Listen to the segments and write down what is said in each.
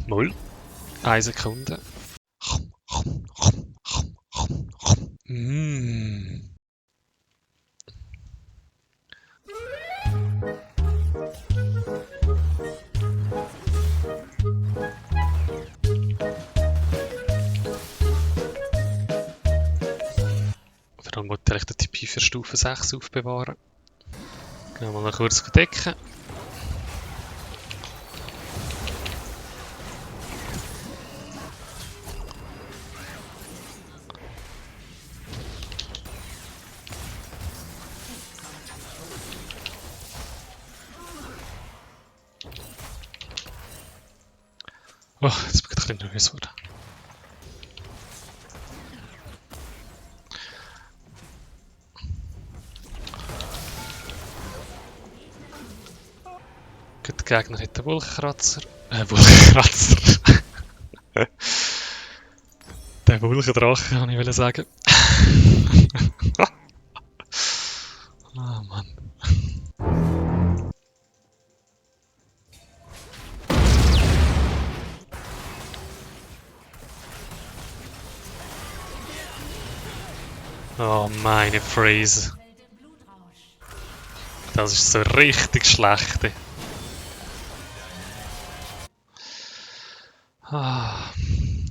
Moll. 1 Sekunde. Mm. Vor allem wollte ich den TP für Stufe 6 aufbewahren. Gehen wir mal noch kurz decken. Oh, jetzt bin ich ein bisschen nervös geworden. Der Gegner hat einen Wolkenkratzer. Wolkenkratzer. Der Wolkendrache, kann ich sagen. Oh Mann. Oh, meine Phrase. Das ist so richtig schlecht.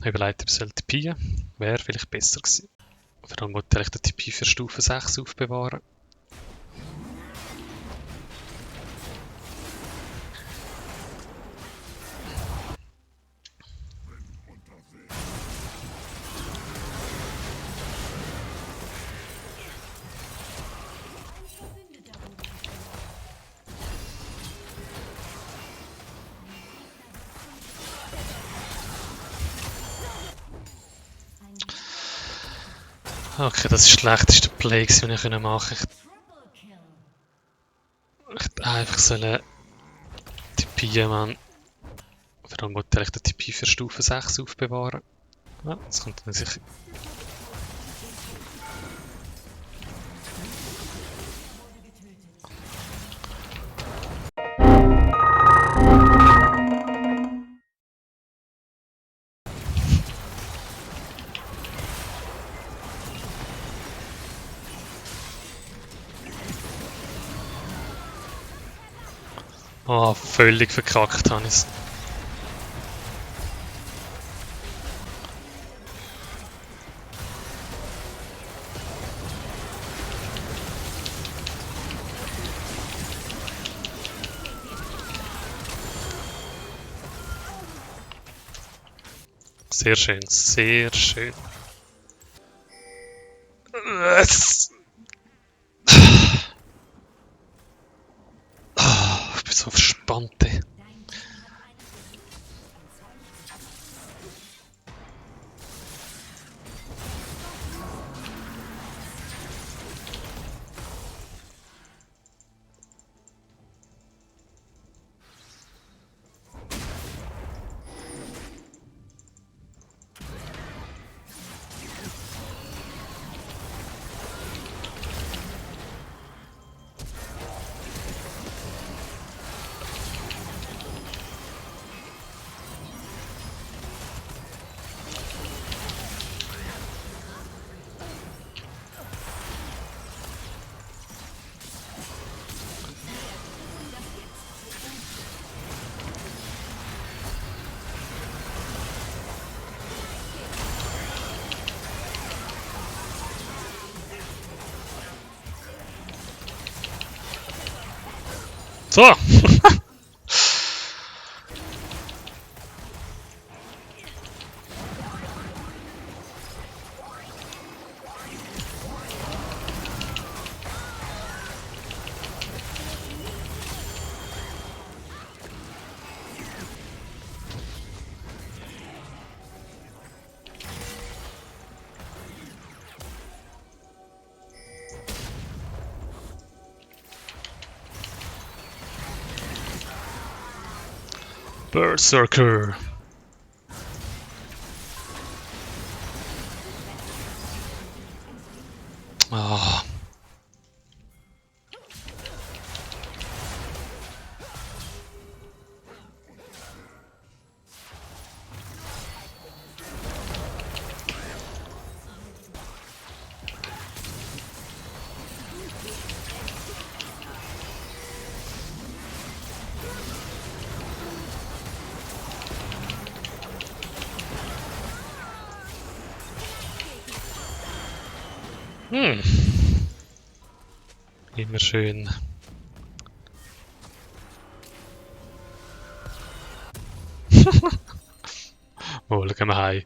Überlegt, ob es TP wäre vielleicht besser gewesen. Vor allem wollte ich den TP für Stufe 6 aufbewahren. Okay, das ist der schlechteste Play, den ich machen konnte. Ich hätte einfach TP, Mann. Vor allem wollte ich den TP für Stufe 6 aufbewahren. Ja, das kommt dann sicher. Oh, völlig verkackt habe ich es. Sehr schön, sehr schön. Ich bin so verspannt. So! Berserker! Ah. Hm. Immer schön. Oh, schauen wir heim.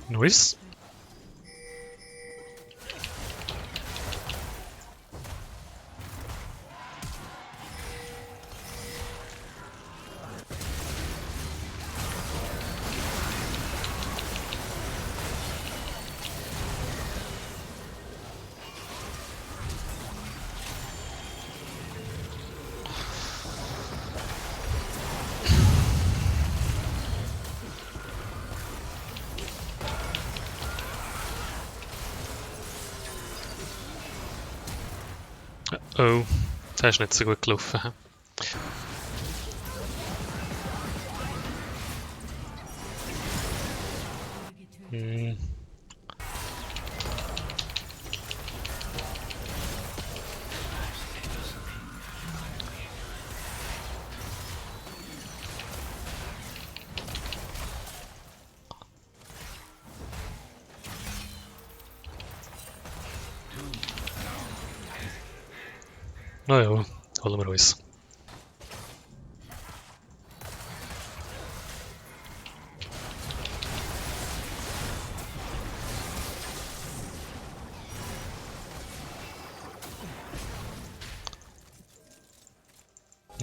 Nice. Oh, das ist nicht so gut gelaufen. Hä? Hm. Naja, holen wir uns.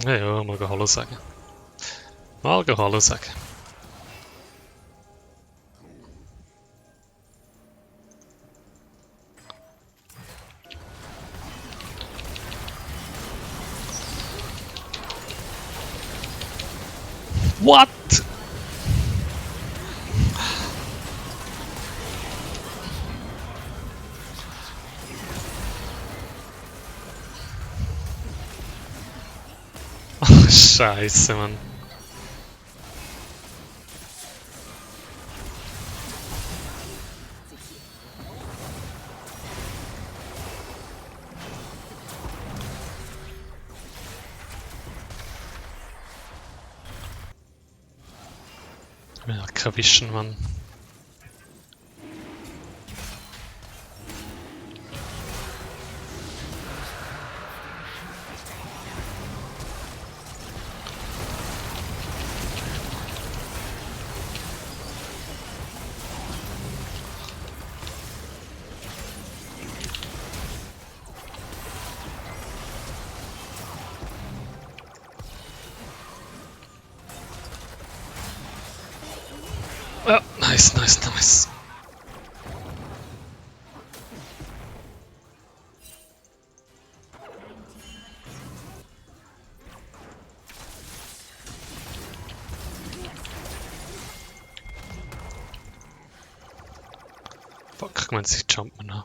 Naja, mal Hallo sagen. Mal Hallo sagen. What? Ach, Scheiße, Mann. Ja, kein Wischen, Mann. Ja, nice, nice, nice. Fuck, ich meine, sie jumpen an.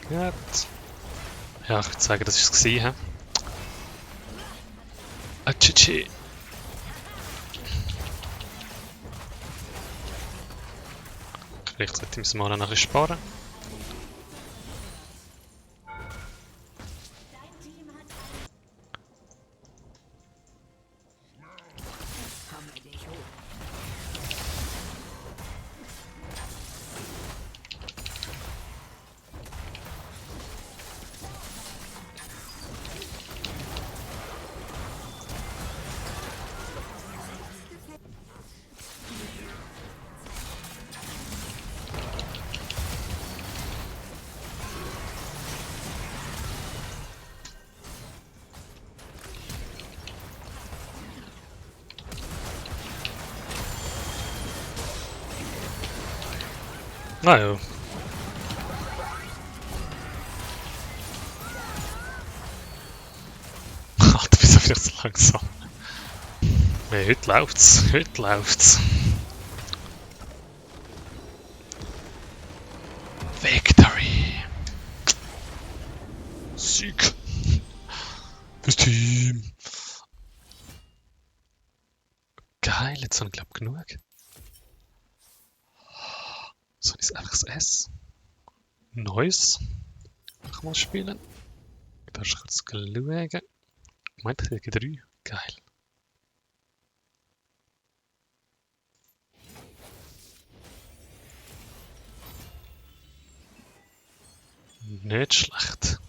Gut. Ja, ich würde sagen, das war es gewesen. GG. Vielleicht sollte ich das Mana nachher sparen. Naja. langsam. Hey, heute läuft's. Heute läuft's. Victory! Sieg! Das Team! Geil, jetzt habe ich glaube genug. So ist einfach das S. Nice. Nochmal spielen. Da ist kurz schauen. Ich meine, ich kriege 3. Geil. Nicht schlecht.